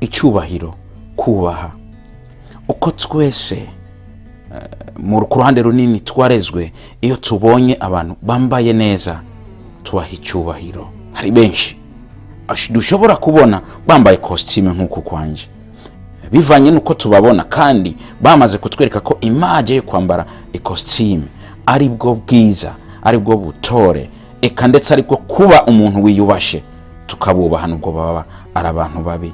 Icyubahiro, kubaha, uko twese ku ruhande runini twarezwe, iyo tubonye abantu bambaye neza tubaha icyubahiro. Hari benshi dushobora kubona bambaye kositime nk'uku kwanje, bivanye n'uko tubabona, kandi bamaze kutwereka ko image yo kwambara ikositime ari bwo bwiza, ari bwo butore, eka ndetse ari bwo kuba umuntu wiyubashe, tukabubaha nubwo baba ari abantu babi.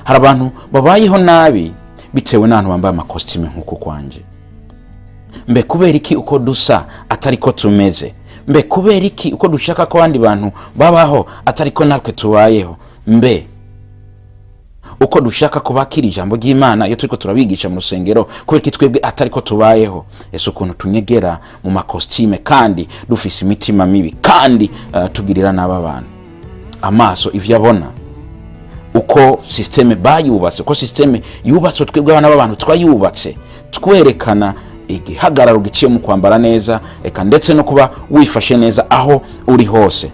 Hari abantu babayeho nabi bitewe n'abantu bambaye amakositime nk'uku kwanje. Mbe kubera iki uko dusa atari ko tumeze? Mbe kubera iki uko dushaka ko abandi bantu babaho atari ko natwe tubayeho? Mbe uko dushaka ko bakira ijambo ry'Imana iyo turiko turabigisha mu rusengero, kubera iki twebwe atari ko tubayeho? Ese ukuntu tunyegera mu makositime kandi dufise imitima mibi, kandi tugirira nabi abantu? Amaso ivyo abona, uko système bayubatse, uko système yubatse, twebwe abana b'abantu twayubatse twerekana igihagararo giciye mu kwambara neza, eka ndetse no kuba wifashe neza aho uri hose.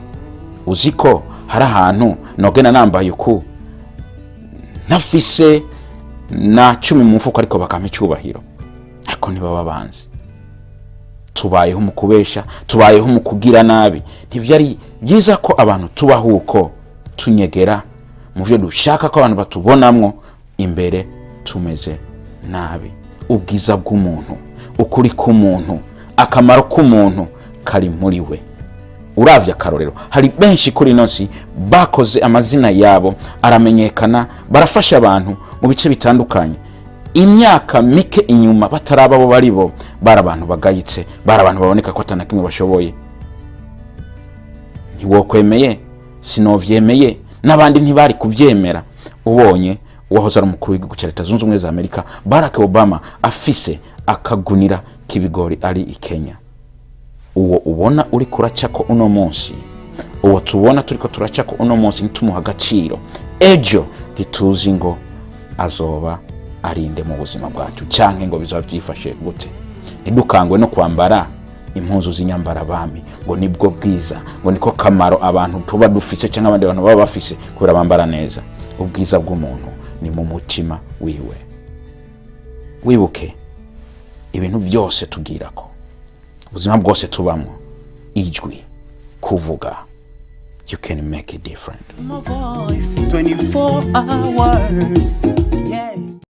Uzi ko hari ahantu nogena nambaye uku, ntafise na 10 mu mufuko, ariko bakampa icyubahiro? Ariko ntibaba banzi. Tubayeho mu kubesha, tubayeho mu kugira nabi. Ntivyari byiza ko abantu tubaho uko, tunyegera mu byo dushaka ko abantu batubonamwo, imbere tumeze nabi. Ubwiza bw'umuntu, ukuri k'umuntu, akamaro k'umuntu kari muri we. Uravye akarorero, hari benshi kuri ino si bakoze amazina yabo aramenyekana, barafasha abantu mu bice bitandukanye. Imyaka mike inyuma, bataraba abo bari bo, bari abantu bagayitse, bari abantu baboneka ko atana kimwe bashoboye. Ntiwokwemeye, sinovyemeye, n'abandi ntibari kuvyemera. Ubonye uwahoze ari umukuru w'igihugu cya Leta Zunze Ubumwe za Amerika, Barack Obama, afise akagunira k'ibigori ari i Kenya. Uwo ubona uri kuracako uno munsi, uwo tubona turiko turacako uno munsi, ntitumuha agaciro, ejo ntituzi ngo azoba arinde mu buzima bwacu canke ngo bizoba byifashe gute. Ntidukangwe no kwambara impuzu z'inyambarabami ngo nibwo bwiza, ngo niko kamaro abantu tuba dufise cyangwa abandi bantu baba bafise kubera bambara neza. Ubwiza bw'umuntu ni mu mutima wiwe. Wibuke, ibintu byose tugirako, ubuzima bwose tubamo, ijwi, kuvuga, you can make it different. My voice 24 hours. Yeah.